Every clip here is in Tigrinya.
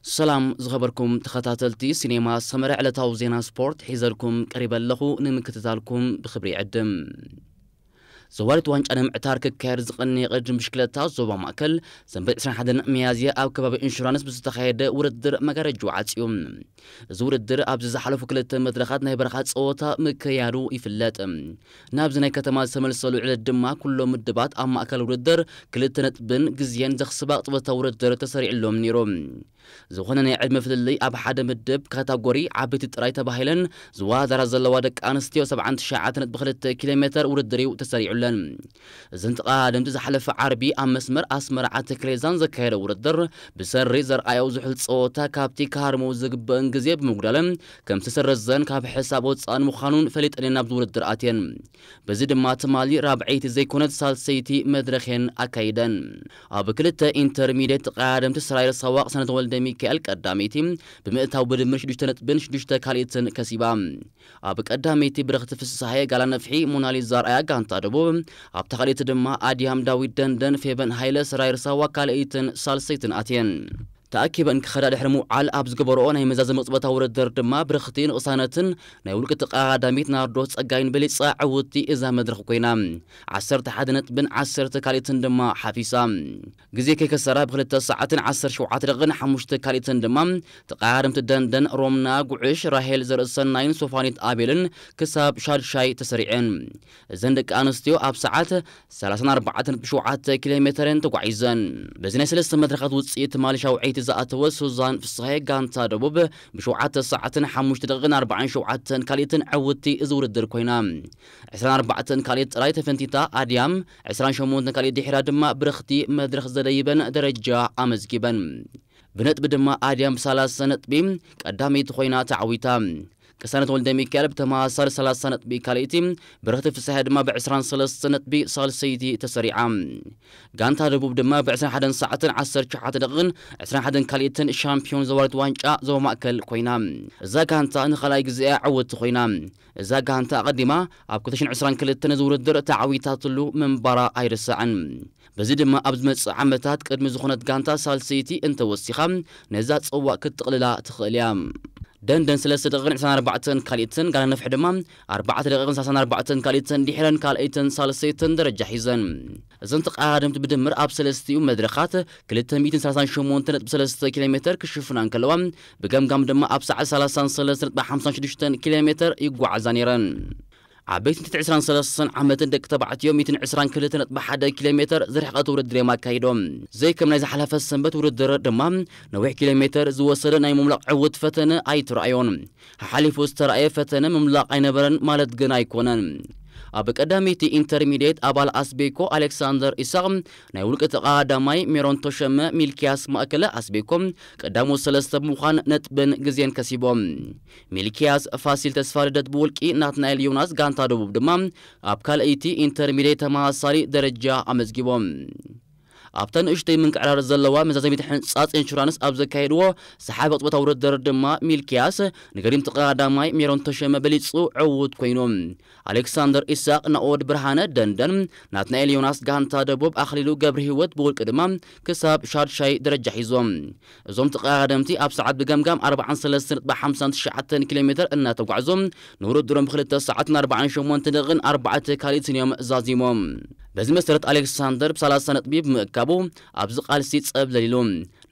ሰላም ዝኸበርኩም ተኸታተልቲ ሲኔማ ሰመረ፣ ዕለታዊ ዜና ስፖርት ሒዘልኩም ቀሪበ ኣለኹ። ንምክትታልኩም ብኽብሪ ይዕድም። ዘዋሪት ዋንጫ ንምዕታር ክካየድ ዝቐነየ ቅድድም ብሽክለታ ዞባ ማእከል ሰንበት ዕስራን ሓደን ሚያዝያ ኣብ ከባቢ ኢንሹራንስ ብዝተኻየደ ውድድር መጋረጅኡ ዓጽዩ። እዚ ውድድር ኣብዚ ዝሓለፉ ክልተ መድረኻት ናይ በረኻ ጸወታ ምክያዱ ይፍለጥ። ናብዚ ናይ ከተማ ዝተመልሰሉ ዕለት ድማ ኩሎም ምድባት ኣብ ማእከል ውድድር ክልተ ነጥብን ግዜን ዘኽስባ ቅጽበታዊ ውድድር ተሰሪዕሎም ነይሩ። ዝኾነ ናይ ዕድመ ፍልልይ ኣብ ሓደ ምድብ ካታጎሪ ዓበይቲ ጥራይ ተባሂለን ዝወዳደራ ዘለዋ ደቂ ኣንስትዮ ሰብዓን ትሽዓተ ነጥቢ ክልተ ኪሎ ሜተር ውድድር እዩ ተሰሪዑለን። እዘን ተቐዳደምቲ ዝሓለፈ ዓርቢ ኣብ መስመር ኣስመራ ዓተክሌዛን ዘካየደ ውድድር ብሰሪ ዘርኣዮ ዝሑል ጸወታ ካብቲ ክሃርሞ ዝግበእን ግዜ ብምጉዳለን ከም ዝተሰረዘን ካብ ሕሳብ ወጻእን ምዃኑን ፈሊጠን እየን ናብዚ ውድድር ኣትየን። በዚ ድማ ትማሊ ራብዐይቲ ዘይኮነት ሳልሰይቲ መድረኽ እየን ኣካይደን። ኣብ ክልተ ኢንተርሚዲየት ተቐዳደምቲ ስራይር ሳዋ ቅሳነት ወልደ ሚካኤል ቀዳመይቲ ብምእታው ብድምር ሽዱሽተ ነጥብን ሽዱሽተ ካልኢትን ከሲባ። ኣብ ቀዳመይቲ ብረኽቲ ፍስሃየ ጋላ ነፍሒ ሞናሊዛ ኣርኣያ ጋንታ ደቡብ፣ ኣብታ ካልኢት ድማ ኣድያም ዳዊት ደንደን ፌበን ሃይለ ስራይር ሳዋ ካልኣይትን ሳልሰይትን ኣትየን። ተኣኪበን ክኸዳ ድሕሪ ምውዓል ኣብ ዝገበረኦ ናይ መዛዘሚ ቅጽበታዊ ውድድር ድማ ብረኽቲ ንቕሳነትን ናይ ውልቂ ተቐዳዳሚት ናርዶስ ጸጋይን በሊጻ ዕውቲ እዛ መድረኽ ኮይና ዓሰርተ ሓደ ነጥብን ዓሰርተ ካልኢትን ድማ ሓፊሳ። ግዜ ከይከሰራ ብክልተ ሰዓትን ዓሰርተ ሸውዓተ ደቂቕን ሓሙሽተ ካልኢትን ድማ ተቐዳደምቲ ደንደን ሮምና ጉዕሽ፣ ራሄል ዘርእሰናይን ሶፋኒት ኣቤልን ክሳብ ሻድሻይ ተሰሪዐን። እዘን ደቂ ኣንስትዮ ኣብ ሰዓት ሰላሳን ኣርባዕተን ነጥቢ ሸውዓተ ኪሎ ሜተርን ተጓዒዘን። በዚ ናይ ሰለስተ መድረኻት ውፅኢት ትማሊ ሻውዐይቲ ዝኣተወ ሱዛን ፍስሃየ ጋንታ ደቡብ ብሸውዓተ ሰዓትን ሓሙሽተ ደቂቕን ኣርባዓን ሸውዓተን ካልኢትን ዕውቲ እዚ ውድድር ኮይና። ዕስራን ኣርባዕተን ካልኢት ጥራይ ተፈንቲታ ኣድያም ዕስራን ሸሞንተን ካልኢት ድሒራ ድማ ብረኽቲ መድረኽ ዘደይበን ደረጃ ኣመዝጊበን። ብነጥቢ ድማ ኣድያም ብሰላሳ ነጥቢ ቀዳመይቲ ኮይና ተዓዊታ። ቅሳነት ወልደ ሚካኤል ብተመሳሳሊ ሰላሳ ነጥቢ ካልኣይቲ፣ ብረኽቲ ፍስሃየ ድማ ብዕስራን ሰለስተ ነጥቢ ሳልሰይቲ ተሰሪዓ። ጋንታ ደቡብ ድማ ብዕስራን ሓደን ሰዓትን ዓሰርተ ሸውዓተ ደቂቕን ዕስራን ሓደን ካልኢትን ሻምፒዮን ዘዋሪት ዋንጫ ዞባ ማእከል ኮይና። እዛ ጋንታ ንኻልኣይ ግዜኣ ዕውቲ ኮይና። እዛ ጋንታ ኣቐዲማ ኣብ ክልተ ሽሕን ዕስራን ክልተን እዚ ውድድር ተዓዊታትሉ ምንባራ ኣይርሳዕን። በዚ ድማ ኣብ ዝመጽእ ዓመታት ቅድሚ ዝኾነት ጋንታ ሳልሰይቲ እንተወሲኻ ነዛ ጽዋእ ክትጥቕልላ ትኽእል እያ። ደንደን ሰለስተ ደቂቕን ዕስራን ኣርባዕተን ካልኢትን፣ ጋላ ነፍሒ ድማ ኣርባዕተ ደቂቕን ሰላሳን ኣርባዕተን ካልኢትን ድሒረን ካልኣይትን ሳልሰይትን ደረጃ ሒዘን። እዘን ተቐዳደምቲ ብድምር ኣብ ሰለስቲኡ መድረኻት ክልተ ሚእትን ሰላሳን ሸሞንተን ነጥቢ ሰለስተ ኪሎ ሜተር ክሽፍና እንከለዋ፣ ብገምጋም ድማ ኣብ ሰዓት ሰላሳን ሰለስተ ነጥቢ ሓምሳን ሽዱሽተን ኪሎ ሜተር ይጓዓዛ ነይረን። ዓበይቲ ትሕቲ ዕስራን ሰለስተን ዓመትን ደቂ ተባዕትዮ ሚእትን ዕስራን ክልተ ነጥቢ ሓደ ኪሎ ሜተር ዝርሕቐት ውድድር እዮም ኣካይዶም። ዘይከም ናይ ዝሓለፈ ሰንበት ውድድር ድማ ነዊሕ ኪሎ ሜተር ዝወሰደ ናይ ምምላቕ ዕውት ፈተነ ኣይተራእዮን። ሓሓሊፉ ዝተራእየ ፈተነ ምምላቕ ኣይነበረን ማለት ግን ኣይኮነን። ኣብ ቀዳመይቲ ኢንተርሚዲየት ኣባል ኣስቤኮ ኣሌክሳንደር ኢሳቕ ናይ ውልቂ ተቐዳዳማይ ሜሮን ተሸመ ሚልኪያስ ማእከለ ኣስቤኮ ቀዳሞት ሰለስተ ብምዃን ነጥብን ግዜን ከሲቦም። ሚልኪያስ ፋሲል ተስፋ ልደት ብውልቂ ናትናኤል ዮናስ ጋንታ ደቡብ ድማ ኣብ ካልኣይቲ ኢንተርሚዲየት ተመሳሳሊ ደረጃ ኣመዝጊቦም። ኣብታ ንእሽተይ ምንቅዕራር ዘለዋ መዛዘሚት ሕንጻጽ ኢንሹራንስ ኣብ ዘካየድዎ ሰሓቢ ቅጽበታዊ ውድድር ድማ ሚልኪያስ ንገዲም ተቐዳዳማይ ሜሮን ተሸመ በሊጹ ዕዉት ኮይኑ። ኣሌክሳንደር ኢሳቕ፣ ናኦድ ብርሃነ ደንደን፣ ናትናኤል ዮናስ ጋንታ ደቡብ፣ ኣኽሊሉ ገብረ ህይወት ብውልቂ ድማ ክሳብ ሻድሻይ ደረጃ ሒዞም። እዞም ተቐዳደምቲ ኣብ ሰዓት ብገምጋም ኣርባዓን ሰለስተን ነጥቢ ሓምሳን ትሽዓተን ኪሎ ሜተር እናተጓዕዞም ንውድድሮም ብክልተ ሰዓትን ኣርባዓን ሸሞንተ ደቂቕን ኣርባዕተ ካልኢትን እዮም ዛዚሞም። በዚ መሰረት ኣሌክሳንደር ብሰላሳ ነጥቢ ብምእካቡ ኣብዚ ቃልሲ ጸብለል ኢሉ።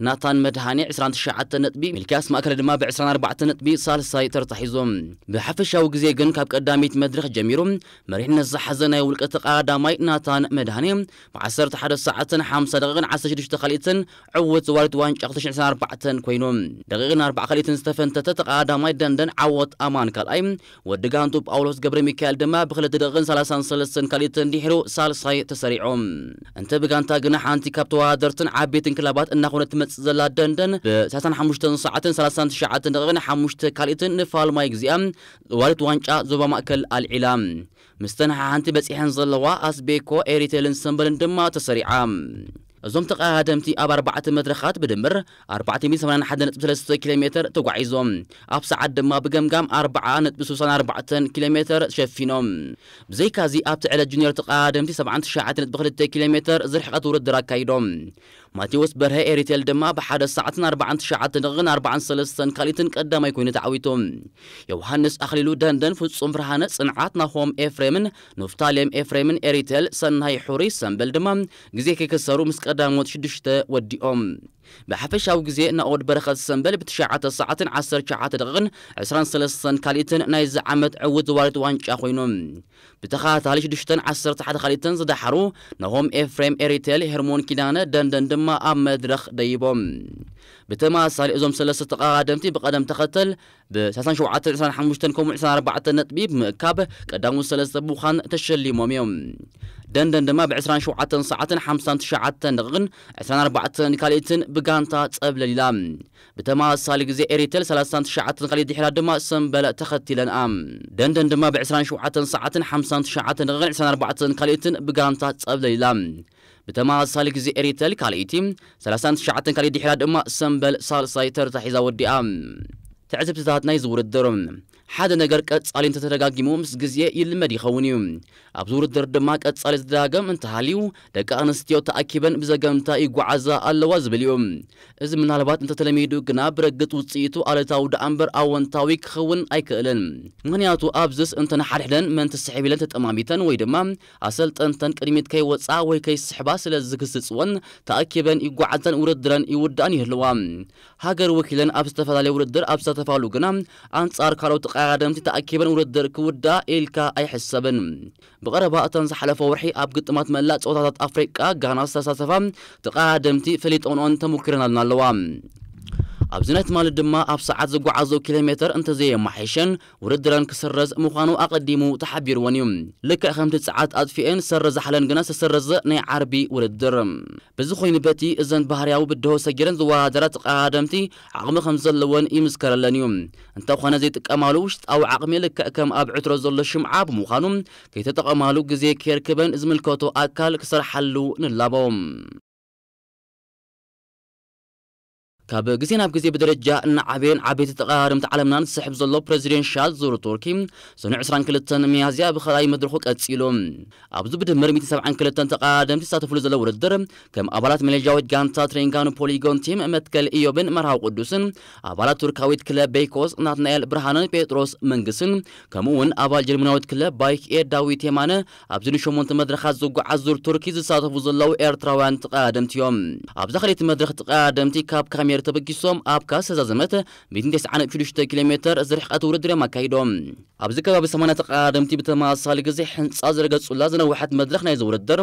ናታን መድሃኔ ዕስራን ትሽዓተ ነጥቢ፣ ሚልክያስ ማእከለ ድማ ብዕስራን ኣርባዕተን ነጥቢ ሳልሳይ ተርታ ሒዞም። ብሓፈሻዊ ግዜ ግን ካብ ቀዳሚት መድረኽ ጀሚሩ መሪሕነት ዝሓዘ ናይ ውልቀ ተቐዳዳማይ ናታን መድሃኔ ብዓሰርተ ሓደ ሰዓትን ሓምሳ ደቂቕን ዓሰርተ ሽዱሽተ ካልኢትን ዕውት ዘዋሪት ዋንጫ ክልተ ሽሕን ዕስራን ኣርባዕተን ኮይኑ። ደቂቕን ኣርባዓ ካልኢትን ዝተፈንተተ ተቐዳዳማይ ደንደን ዓወት ኣማን ካልኣይ፣ ወዲ ጋንቱ ጳውሎስ ገብረ ሚካኤል ድማ ብክልተ ደቂቕን ሰላሳን ሰለስተን ካልኢትን ድሒሩ ሳልሳይ ተሰሪዖም። እንተ ብጋንታ ግና ሓንቲ ካብ ተወዳደርትን ዓበይትን ክለባት እናኾነት ትመጽእ ዘላ ደንደን ብሰላሳን ሓሙሽተን ሰዓትን ሰላሳን ትሽዓተን ደቂቕን ሓሙሽተ ካልኢትን ንፋልማይ ግዜኣ ዘዋሪት ዋንጫ ዞባ ማእከል ኣልዒላ። ምስተን ሓሓንቲ በጺሐን ዘለዋ ኣስቤኮ፣ ኤሪቴልን ሰምበልን ድማ ተሰሪዓ። እዞም ተቐዳደምቲ ኣብ ኣርባዕተ መድረኻት ብድምር ኣርባዕተ ሚእቲ ሰማንያን ሓደ ነጥቢ ሰለስተ ኪሎ ሜትር ተጓዒዞም፣ ኣብ ሰዓት ድማ ብገምጋም ኣርብዓ ነጥቢ ስሳን ኣርባዕተን ኪሎ ሜትር ሸፊኖም። ብዘይካዚ ኣብቲ ዕለት ጁኒየር ተቐዳደምቲ ሰብዓን ትሽዓተ ነጥቢ ክልተ ኪሎ ሜትር ዝርሕቐት ውድድር ኣካይዶም። ማቴዎስ በርሀ ኤሪቴል ድማ ብሓደ ሰዓትን ኣርባዓን ትሽዓተ ደቂቕን ኣርባዓን ሰለስተን ካልኢትን ቀዳማይ ኮይኑ ተዓዊቱ። ዮሃንስ ኣኽሊሉ ደንደን፣ ፍጹም ብርሃነ ጽንዓት፣ ናሆም ኤፍሬምን ኑፍታሌም ኤፍሬምን ኤሪቴል፣ ሰናይ ሑሪ ሰምበል ድማ ግዜ ከይከሰሩ ምስ ቀዳሞት ሽዱሽተ ወዲኦም። ብሓፈሻዊ ግዜ ናኦድ በረኸት ሰምበል ብትሽዓተ ሰዓትን ዓሰርተ ትሽዓተ ደቂቕን ዕስራን ሰለስተን ካልኢትን ናይዚ ዓመት ዕውት ዘዋሪት ዋንጫ ኮይኑ። ብተኸታታሊ ሽዱሽተን ዓሰርተ ሓደ ካልኢትን ዝደሓሩ ናሆም ኤፍሬም ኤሪቴል፣ ሄርሞን ኪዳነ ደንደን ድማ ኣብ መድረኽ ደይቦም። ብተመሳሳሊ እዞም ሰለስተ ተቐዳደምቲ ብቐደም ተኸተል ብ ሰላሳን ሸውዓተን ዕስራን ሓሙሽተን ከምኡ ዕስራን ኣርባዕተን ነጥቢ ብምእካብ ቀዳሞት ሰለስተ ብምዃን ተሸሊሞም እዮም። ደንደን ድማ ብ ዕስራን ሸውዓተን ሰዓትን ሓምሳን ትሽዓተን ደቂቕን ዕስራን ኣርባዕተን ካልኢትን ብጋንታ ጸብለል ኢላ። ብተመሳሳሊ ግዜ ኤሪቴል ሰላሳን ትሽዓተን ካልኢት ድሒራ ድማ ሰምበል ተኸቲለንኣ። ደንደን ድማ ብ ዕስራን ሸውዓተን ሰዓትን ሓምሳን ትሽዓተን ደቂቕን ዕስራን ኣርባዕተን ካልኢትን ብጋንታ ጸብለል ኢላ። ብተመሳሳሊ ግዜ ኤሪቴል ካልኣይቲ፣ ሰላሳን ትሽዓተን ካልኢት ድሒራ ድማ ሰምበል ሳልሳይ ተርታ ሒዛ ወዲኣ። ትዕዝብትታት ናይዚ ውድድር። ሓደ ነገር ቀጻሊ እንተተደጋጊሙ ምስ ግዜ ይልመድ ይኸውን እዩ። ኣብዚ ውድድር ድማ ቀጻሊ ዝደጋገም እንተሃልዩ፣ ደቂ ኣንስትዮ ተኣኪበን ብዘገምታ ይጓዓዛ ኣለዋ ዝብል እዩ። እዚ ምናልባት እንተተለሚዱ ግና ብረግጽ ውጽኢቱ ኣሉታዊ ደኣ እምበር ኣወንታዊ ክኸውን ኣይክእልን። ምኽንያቱ ኣብዝስ እንተነሓድሕደን መን ትስሕብ ኢለን ተጠማሚተን ወይ ድማ ኣሰልጠንተን ቅድሚት ከይወጻ ወይ ከይስሕባ ስለ ዝግስጽወን ተኣኪበን ይጓዓዛን ውድድረን ይውዳእን ይህልዋ። ሃገር ወኪለን ኣብ ዝተፈላለየ ውድድር ኣብ ዝሳተፋሉ ግና ኣንጻር ካልኦት ተቐዳደምቲ ተኣኪበን ውድድር ክውዳእ ኢልካ ኣይሕሰብን። ብቐረባ እተን ዝሓለፈ ወርሒ ኣብ ግጥማት መላእ ጸወታታት ኣፍሪቃ ጋና ዝተሳተፋ ተቐዳደምቲ ፈሊጠንኦን ተሞኪረናልና ኣለዋ። ኣብዚ ናይ ትማሊ ድማ ኣብ ሰዓት ዝጓዓዞ ኪሎ ሜትር እንተዘየማሓይሸን ውድድረን ክስረዝ ምዃኑ ኣቐዲሙ ተሓቢርወን እዩ። ልክዕ ከምቲ ጸዓት ኣጥፊኤን ሰረዛሕለን ግና ዝተሰረዘ ናይ ዓርቢ ውድድር። በዚ ኮይኑ በቲ እዘን ባህርያዊ ብድሆ ሰጊረን ዝወዳደራ ተቐዳደምቲ ዓቕሚ ከም ዘለወን ይምስከረለን እዩ። እንተኾነ ዘይጥቀማሉ ውሽጣዊ ዓቕሚ ልክዕ ከም ኣብ ዕትሮ ዘሎ ሽምዓ ብምዃኑ ከይተጠቐማሉ ግዜ ከየርክበን ዝምልከቶ ኣካል ክሰርሓሉ ንላቦ። ካብ ግዜ ናብ ግዜ ብደረጃ እናዓበየን ዓበይቲ ተቐራርምቲ ዓለምናን ዝስሕብ ዘሎ ፕሬዚደንሻል ዙር ቱርኪ ሰኑዕ ዕስራን ክልተን ሚያዝያ ብኸልኣይ መድረኹ ቀጺሉ። ኣብዚ ብድምር ሚእቲ ሰብዓን ክልተን ተቐዳደምቲ ዝሳተፍሉ ዘሎ ውድድር ከም ኣባላት መሌዥያዊት ጋንታ ትሬንጋኑ ፖሊጎን ቲም መትከል ኢዮብን መርሃዊ ቅዱስን፣ ኣባላት ቱርካዊት ክለብ ቤይኮስ ናትናኤል ብርሃንን ጴጥሮስ መንግስን፣ ከምኡ እውን ኣባል ጀርመናዊት ክለብ ባይክ ኤር ዳዊት የማነ ኣብዚ ንሸሞንተ መድረኻት ዝጓዓዝ ዙር ቱርኪ ዝሳተፉ ዘለዉ ኤርትራውያን ተቐዳደምቲ እዮም። ኣብዛ ካልኣይቲ መድረኽ ተቐዳደምቲ ካብ ካሜር ተበጊሶም ኣብ ካስ ተዛዘመት ሚእትን ተስዓን ነጥቢ ሽዱሽተ ኪሎ ሜትር ዝርሕቀት ውድድር እዮም ኣካይዶም። ኣብዚ ከባቢ ሰማንያ ተቐዳደምቲ ብተመሳሳሊ ግዜ ሕንጻ ዝረገጹላ ዝነውሐት መድረኽ ናይዚ ውድድር፣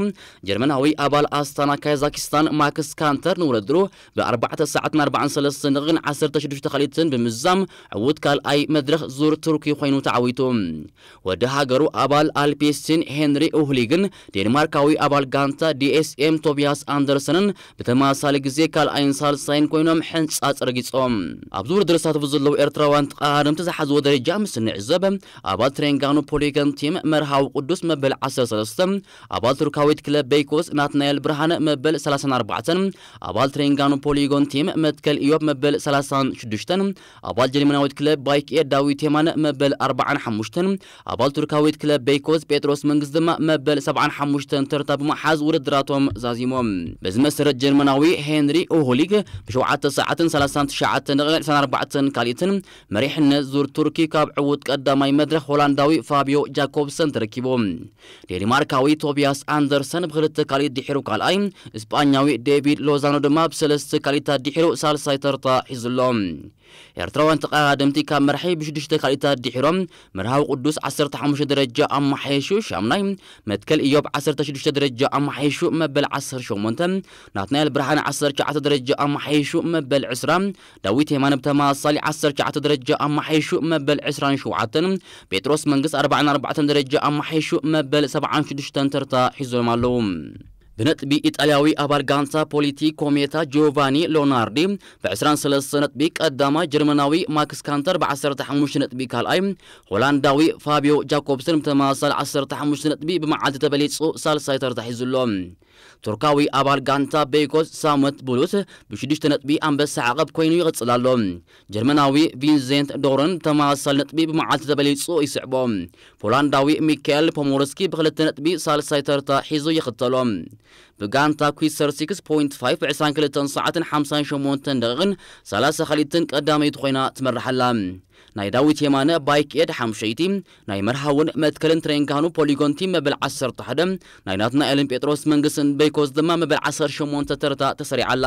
ጀርመናዊ ኣባል ኣስታና ካዛኪስታን ማክስ ካንተር ንውድድሩ ብ ኣርባዕተ ሰዓትን ኣርባዓን ሰለስተን ደቂቕን ዓሰርተ ሽዱሽተ ካልኢትን ብምዝዛም ዕዉት ካልኣይ መድረኽ ዙር ቱርኪ ኮይኑ ተዓዊቱ። ወዲ ሃገሩ ኣባል ኣልፒስቲን ሄንሪ ኡህሊግን ዴንማርካዊ ኣባል ጋንታ ዲ ኤስ ኤም ቶቢያስ ኣንደርሰንን ብተመሳሳሊ ግዜ ካልኣይን ሳልሳይን ኮይኖም ሕንጻጽ ረጊጾም። ኣብዚ ውድድር ዝሳተፉ ዘለዉ ኤርትራውያን ተቐዳደምቲ ዝሓዝዎ ደረጃ ምስ እንዕዘብ፣ ኣባል ትሬንጋኑ ፖሊገን ቲም መርሃዊ ቅዱስ መበል ዓሰርተ ሰለስተ፣ ኣባል ቱርካዊት ክለብ ቤይኮስ ናትናኤል ብርሃነ መበል ሰላሳን ኣርባዕተን፣ ኣባል ትሬንጋኑ ፖሊጎን ቲም መትከል ኢዮብ መበል ሰላሳን ሽዱሽተን፣ ኣባል ጀርመናዊት ክለብ ባይክ ኤር ዳዊት የማነ መበል ኣርባዓን ሓሙሽተን፣ ኣባል ቱርካዊት ክለብ ቤይኮዝ ጴጥሮስ መንግስት ድማ መበል ሰብዓን ሓሙሽተን ተርታ ብምሓዝ ውድድራቶም ዛዚሞም። በዚ መሰረት ጀርመናዊ ሄንሪ ኡሁሊግ ብሸውዓተ ሰዓትን ሰላሳን ትሽዓተን ደቂቕን ዕስራን ኣርባዕተን ካልኢትን መሪሕነት ዙር ቱርኪ ካብ ዕዉት ቀዳማይ መድረኽ ሆላንዳዊ ፋቢዮ ጃኮብሰን ተረኪቡ። ዴንማርካዊ ቶቢያስ ኣንደርሰን ብክልተ ካልኢት ድሒሩ ካልኣይ፣ እስጳኛዊ ዴቪድ ሎዛኖ ድማ ብሰለስተ ካልኢታት ድሒሩ ሳልሳይ ተርታ ሒዙ ኣሎ። ኤርትራውያን ተቐዳደምቲ ካብ መርሒ ብሽዱሽተ ካልኢታት ድሒሮም፣ መርሃዊ ቅዱስ ዓሰርተ ሓሙሽተ ደረጃ ኣመሓይሹ ሻምናይ፣ መትከል ኢዮብ ዓሰርተ ሽዱሽተ ደረጃ ኣመሓይሹ መበል ዓሰርተ ሸሞንተ፣ ናትናኤል ብርሃነ ዓሰርተ ትሽዓተ ደረጃ ኣመሓይሹ መበል ዕስራ፣ ዳዊት የማነ ብተመሳሳሊ ዓሰርተ ትሽዓተ ደረጃ ኣመሓይሹ መበል ዕስራን ሸውዓተን፣ ጴጥሮስ መንግስት ኣርባዓን ኣርባዕተን ደረጃ ኣመሓይሹ መበል ሰብዓን ሽዱሽተን ተርታ ሒዞም ኣለዉ። ብነጥቢ ኢጣልያዊ ኣባል ጋንታ ፖሊቲ ኮሜታ ጂዮቫኒ ሎናርዲ ብ ዕስራን ሰለስተን ነጥቢ ቀዳማይ፣ ጀርመናዊ ማክስ ካንተር ብ ዓሰርተ ሓሙሽተ ነጥቢ ካልኣይ፣ ሆላንዳዊ ፋቢዮ ጃኮብሰን ብተመሳሳሊ ዓሰርተ ሓሙሽተ ነጥቢ ብመዓልቲ ተበሊጹ ሳልሳይ ተርታ ሒዙ ኣሎ። ቱርካዊ ኣባል ጋንታ ቤይኮስ ሳመት ቡሉት ብሽዱሽተ ነጥቢ ኣንበሳ ዓቐብ ኮይኑ ይቕጽል ኣሎ። ጀርመናዊ ቪንሴንት ዶረን ብተመሳሳሊ ነጥቢ ብመዓልቲ ተበሊጹ ይስዕቦ። ፖላንዳዊ ሚካኤል ፖሞርስኪ ብክልተ ነጥቢ ሳልሳይ ተርታ ሒዙ ይኽተሎ። ብጋንታ ኩዊሰር ሲክስ ፖይንት ፋይቭ ብ ዕስራን ክልተን ሰዓትን ሓምሳን ሸሞንተን ደቂቕን ሰላሳ ካልኢትን ቀዳመይቲ ኮይና ትመርሕ ኣላ። ናይ ዳዊት የማነ ባይክ ኤድ ሓምሸይቲ፣ ናይ መርሃውን መትከልን ትሬንጋኑ ፖሊጎን ቲም መበል ዓሰርተ ሓደ፣ ናይ ናትናኤልን ጴጥሮስ መንግስትን ቤይኮስ ድማ መበል ዓሰርተ ሸሞንተ ተርታ ተሰሪዓ ኣላ።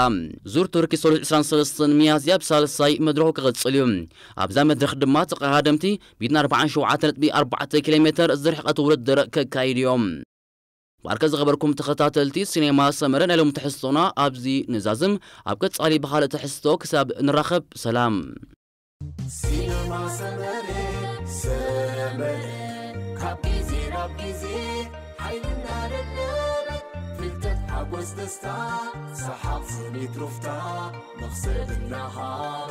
ዙር ቱርኪ ሰሉስ ዕስራን ሰለስተን ሚያዝያ ብሳልሳይ መድረኹ ክቕጽል እዩ። ኣብዛ መድረኽ ድማ ተቐዳደምቲ ቢድን ኣርባዓን ሸውዓተ ነጥቢ ኣርባዕተ ኪሎ ሜተር ዝርሕቐት ውድድር ከካይዱ እዮም። ባርከ ዝኸበርኩም ተኸታተልቲ ሲኔማ ሰመረ፣ ናይ ሎም ትሕዝቶና ኣብዚ ንዛዝም። ኣብ ቀጻሊ ብኻልእ ትሕዝቶ ክሳብ ንራኸብ፣ ሰላም። ሲነማ ሰመረ፣ ሰመረ፣ ካብ ግዜ ናብ ግዜ ሓይልና ደለበ፣ ፍልጠት ሓጎስ ደስታ፣ ሰሓቕ ስኒት ሩፍታ፣ መኽሰብ እናሃበ።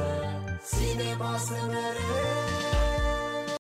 ሲነማ ሰመረ።